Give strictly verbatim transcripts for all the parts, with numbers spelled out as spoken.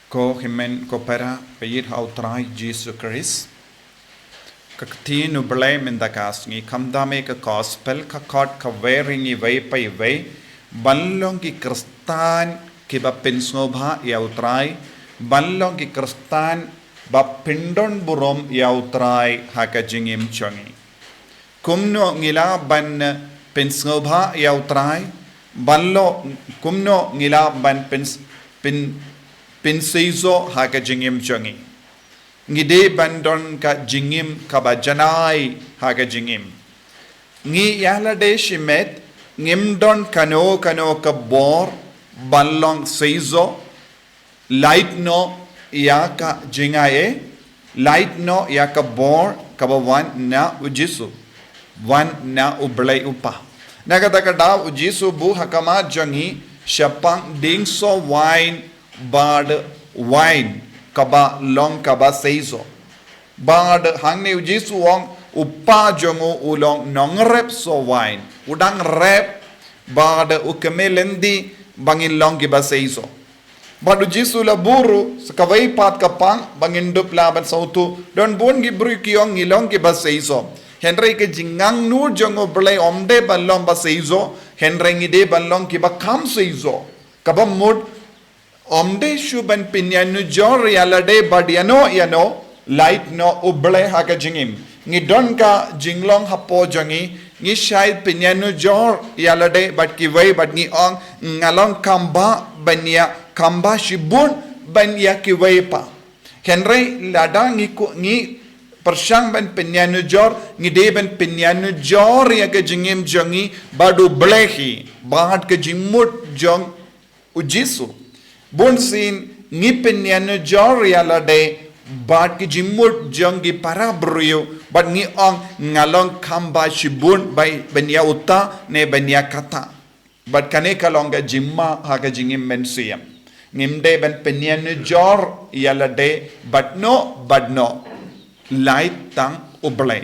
Ko hynmen ko para, ba ïeit ha u Trai Jisu Khrist. Ka ktien u Blei mynta ka sngi, khamtam eh ka gospel, ka kot ka wer ïa ngi wei pa wei, ban long ki Khristan kiba pynsngewbha ïa u Trai, ban long ki Khristan ba pyndon burom ïa u Trai ha ka jingim jong ngi. Kumno ngi lah ban, eh, pynsngewbha ïa u Trai, ban long, kumno ngi lah ban pyns-, pyn-, pynseisoh ha ka jingim jong ngi. Ngi dei ban don ka jingim kaba janai ha ka jingim. Ngi ïa lade shimet, ngim don kano kano ka bor ban long seisoh, lait noh ïa ka jingai eh, lait noh ïa ka bor kaba wan na u Jisu, wan na u Blei u Kpa. Na kata ka daw u Jisu buh ha khmat jong ngi, shaphang dieng soh wain bad wain kaba long kaba seisoh. Bad hangne u Jisu u ong, u Kpa jong u u long nongrep soh wain. U dang rep bad u kmen lynti ba ngin long kiba seisoh. Bad u Jisu la buh ruh sa kawei pat ka pang ba ngin dup lah ban sngewthuh. Don bun ki briew ki ong ngi long kiba seisoh. Hynrei ka jingangnud jong u Blei ym dei ban long ba seisoh, hynrei ngi dei ban long kiba kham seisoh. Kaba mut, ym dei shuh ban pynïanujor ïa lade bad ïano ïano, lait noh u Blei ha ka jingim. Ngi don ka jinglong hapoh jong ngi, ngi shait pynïanujor ïa lade bad kiwei bad ngi ong nga long kham bha ban ïa, kham bha shibun ban ïa kiwei pat. Hynrei lada ngi ku-, ngi pyrshang ban pynïanujor, ngi dei ban pynïanujor ïa ka jingim jong ngi bad u Blei hi, bad ka jingmut jong u Jisu. Bunsien ngi pynïanujor ïa lade bad ki jingmut jong ki para briew, bad ngi ong nga long kham bha shibun bai ban ïa uta ne ban ïa kata. Bad kane ka long ka jingma ha ka jingim mynsiem. Ngim dei ban pynïanujor ïa lade bad no bad no. Lait tang u Blei.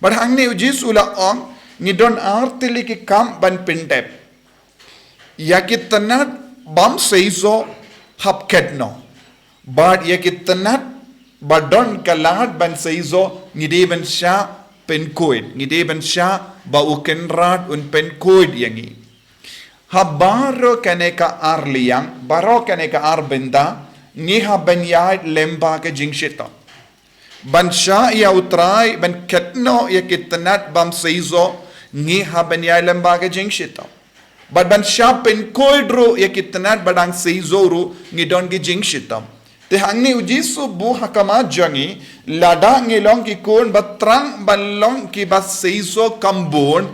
Bad hangne u Jisu la ong, ngi don ar tylli ki kam ban pyndep. Ïa ki tnat bym seisoh hap khet noh. Bad ïa ki tnat ba don ka lad ban seisoh ngi dei ban shah pynkhuid, ngi dei ban shah ba u Kynrad un pynkhuid ïa ngi. Ha baroh kane ka ar liang, baroh kane ka ar bynta, ngi hap ban ïaid lyngba ka jingshitom. Ban shah ïa u Trai, ban khet noh ïa ki tnat bym seisoh, ngi hap ban ïaid lyngba ka jingshitom. Bad ban shah pynkhuid ruh ïa ki tnat ba dang seisoh ruh ngi don ki jingshitom. Te hangne u Jisu buh ha khmat jong ngi, lada ngi long ki khun ba thrang ban long kiba seisoh kham bun,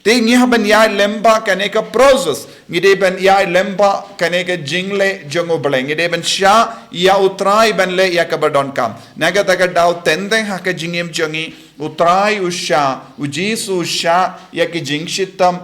te ngi hap ban ïaid lyngba kane ka process. Ngi dei ban ïaid lyngba kane ka jingleh jong u Blei. Ngi dei ban shah ïa u Trai ban leh ïa kaba donkam. Na kata ka daw teng teng ha ka jingim jong ngi, u Trai u shah, u Jisu u shah ïa ki jingshitom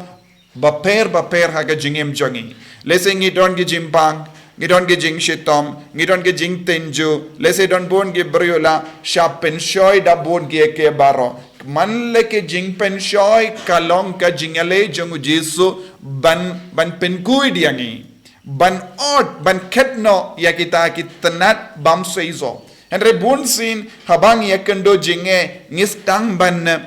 bapher bapher ha ka jingim jong ngi. Lehse ngi don ki jingpang, ngi don ki jingshitom, ngi don ki jingtynjuh, lehse don bun ki briew la shah pynshoi da bun kiei kiei baroh. Man la ki jingpynshoi ka long ka jingïaleh jong u Jisu ban, ban pynkhuid ïa ngi. Ban ot, ban khet noh ïa kita ki tnat bym seisoh. Hynrei bunsien haba ngi ïakynduh jingeh, ngi sdang ban, eh,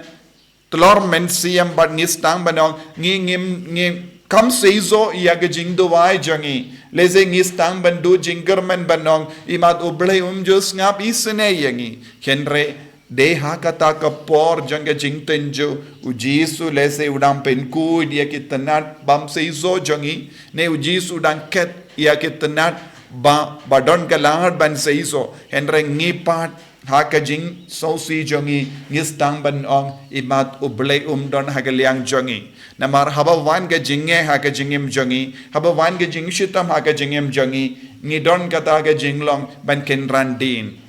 tlor mynsiem bad ngi sdang ban ong, ngi, ngim, ngi kham seisoh ïa ka jingduwai jong ngi. Lehse ngi sdang ban duh jingkyrmen ban ong, imat u Blei um ju sngap isynei ïa ngi. Hynrei dei ha kata ka por jong ka jingtynjuh, u Jisu lehse u dang pynkhuid ïa ki tnat bym seisoh jong ngi, ne u Jisu u dang khet ïa ki tnat ba, ba don ka lad ban seisoh. Hynrei ngi pat ha ka jingsngewsih jong ngi, ngi sdang ban ong, imat u Blei um don ha ka liang jong ngi. Namar haba wan ka jingeh ha ka jingim jong ngi, haba wan ka jingshitom ha ka jingim jong ngi, ngi don kata ka jinglong ban kynran dien.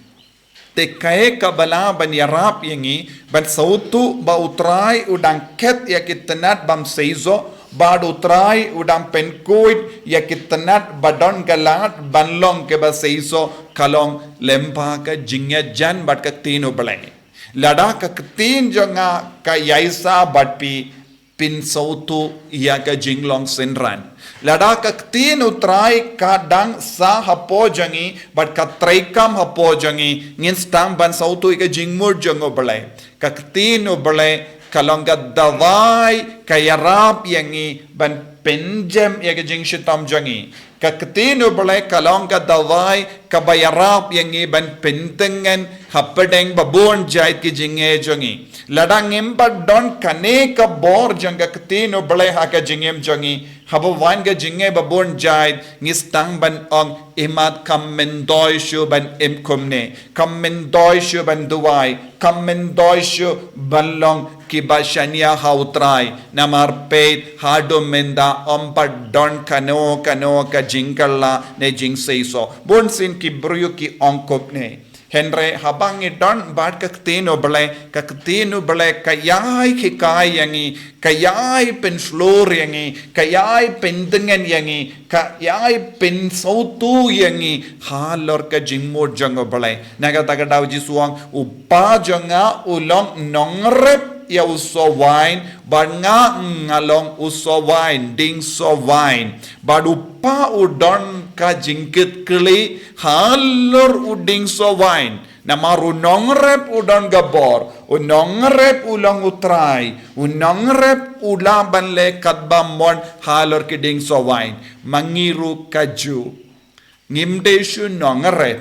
Te kaei kaba lah ban ïarap ïa ngi ban sngewthuh ba u Trai u dang khet ïa ki tnat bym seisoh, bad u Trai u dang pynkhuid ïa ki tnat ba don ka lad ban long kiba seisoh, ka long lyngba ka jingïajan bad ka ktien u Blei. Lada ka ktien jong nga ka ïaisah bad phi, pynsawtu ïa ka jinglong synran. Lada ka ktien u Trai ka dang sah hapoh jong ngi, bad ka treikam hapoh jong ngi, ngin sdang ban sawtu ïa ka jingmut jong u Blei. Ka ktien u Blei ka long ka dawai ka ïarap ïa ngi ban pynjem ïa ka jingshitom jong ngi. Ka ktien u Blei ka long ka dawai kaba ïarap ïa ngi ban pyntngen hapdeng ba bun jait ki jingeh jong ngi. Lada ngim pat don kane ka bor jong ka ktien u Blei ha ka jingim jong ngi, haba wan ka jingeh ba bun jait, ngi sdang ban ong, imat kam myntoi shuh ban im kumne, kam myntoi shuh ban duwai, kam myntoi shuh ban long kiba shaniah ha u Trai. Namar peit, haduh mynta ym pat don kano kano ka jingkylla ne jingseisoh. Bunsien ki briew ki ong kumne. Hynrei haba ngi don bad ka ktien u Blei, ka ktien u Blei ka ïai hikai ïa ngi, ka ïai pynshlur ïa ngi, ka ïai pyntngen ïa ngi, ka ïai pynsawtu ïa ngi halor ka jingmut jong u Blei. Na kata ka daw Jisu u ong, u Kpa jong nga u long nongrep ïa u soh wain, bad nga nga long u soh wain, dieng soh wain. Bad u Kpa u don ka jingkitkhlieh halor u dieng soh wain. Namar u nongrep u don ka bor, u nongrep u long u Trai, u nongrep u lah ban leh katba mon halor ki dieng soh wain. Ma ngi ruh kajuh. Ngim dei shuh nongrep,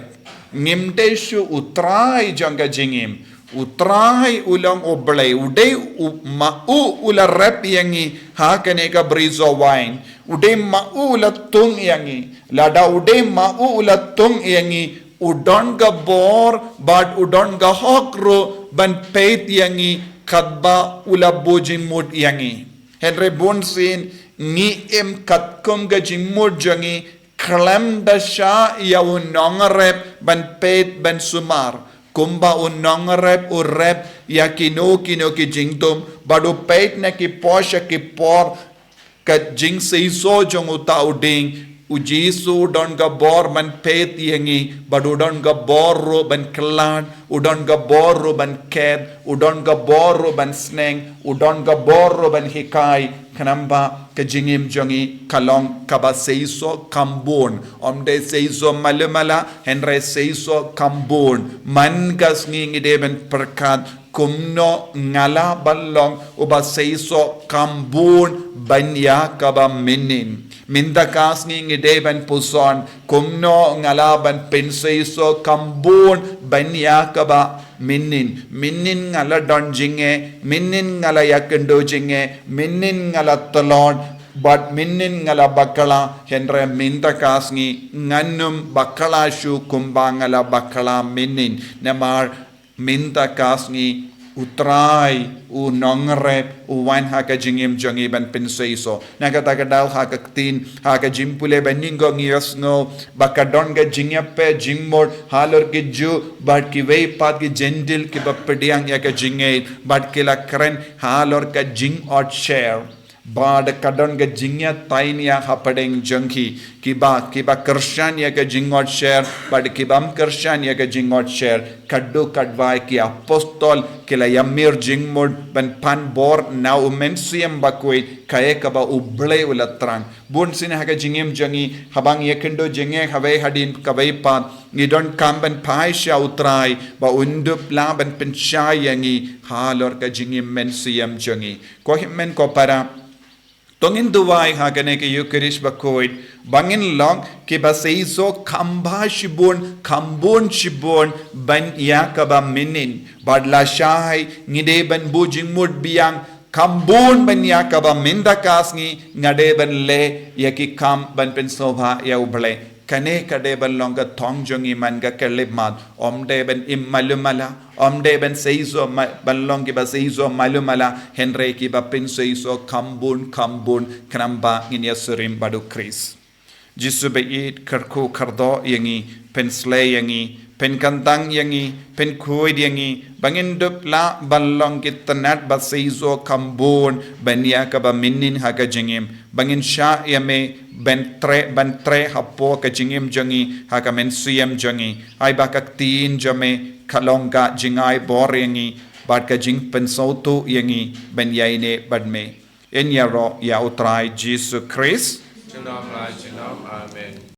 ngim dei shuh u Trai jong ka jingim. U Trai u long u Blei, u dei u, ma u u la rep ïa ngi ha kane ka bri soh wain. U dei ma u u la tung ïa ngi. Lada u dei ma u u la tung ïa ngi, u don ka bor bad u don ka hok ruh ban peit ïa ngi katba u la buh jingmut ïa ngi. Hynrei bunsien ngi im katkum ka jingmut jong ngi, khlem da shah ïa u nongrep ban peit ban sumar. Kumba u nongrep u rep ïa kino kino ki jingdum, bad u peit na ki por sha ki por ka jingseisoh jong uta u dieng, u Jisu u don ka bor ban peit ïa ngi, bad u don ka bor ruh ban khlad, u don ka bor ruh ban khet, u don ka bor ruh ban sneng, u don ka bor ruh ban hikai, khnang ba ka jingim jong ngi ka long kaba seisoh khambun. Ym dei seisoh malu mala, hynrei seisoh khambun. Man ka sngi ngi dei ban pyrkhat, kumno nga lah ban long uba seisoh khambun ban ïa kaba mynnin. Mynta ka sngi ngi dei ban puson, kumno nga lah ban pynseisoh khambun ban ïa kaba mynnin. Mynnin nga la don jingeh, mynnin nga la ïakynduh jingeh, mynnin nga la tlot, bad mynnin nga la bakla, hynrei mynta ka sngi ngan ym bakla shuh kumba nga la bakla mynnin. Namar mynta ka sngi u Trai, u nongrep, u wan ha ka jingim jong ngi ban pynseisoh. Na kata ka daw ha ka ktien, ha ka jingpule banyngkong ngi ïohsngew ba ka don ka jingïapeit jingmut halor ki Jiw bad kiwei pat ki Jentil kiba pdiang ïa ka jingngeit, bad ki la kren halor ka jingotsher. Bad ka don ka jingïatainia hapdeng jong ki, kiba, kiba kyrshan ïa ka jingotsher, bad kibym kyrshan ïa ka jingotsher, katto katwei ki apostol ki la ïamir jingmut ban pan bor na u Mynsiem Bakhuid, kaei kaba u Blei u la thrang. Bunsien ha ka jingim jong ngi, haba ngi ïakynduh jingeh hawei hadien kawei pat, ngi donkam ban phai sha u Trai ba un dup lah ban pynshai ïa ngi halor ka jingim mynsiem jong ngi. Ko hynmen ko para, to ngin duwai ha kane ka Ïukharist Bakhuid ba ngin long kiba seisoh khambha shibun, khambun shibun ban ïa kaba mynnin. Bad lashai ngi dei ban buh jingmut biang khambun ban ïa kaba mynta ka sngi nga dei ban leh ïa ki kam ban pynsngewbha ïa u Blei. Kane ka dei ban long ka thong jong ngi man ka khyllipmat. Ym dei ban im malu mala, ym dei ban seisoh ma-, ban long kiba seisoh malu mala, hynrei kiba pynseisoh khambun khambun, khnang ba ngin ïasyriem bad u Khrist. Jisu ba ïeit, kyrkhu kyrdoh ïa ngi, pynsleh ïa ngi, pynkyntang ïa ngi, pynkhuid ïa ngi, ba ngin dup lah ban long ki tnat ba seisoh khambun ban ïa kaba mynnin ha ka jingim, ba ngin shah ïa me ban treh, ban treh hapoh ka jingim jong ngi, ha ka mynsiem jong ngi. Ai ba ka ktien jong me ka long ka jingai bor ïa ngi bad ka jingpynsngewthuh ïa ngi ban ïaineh bad me. Ngin ïaroh ïa U Trai Jisu Khrist. Junom la junom. Amen.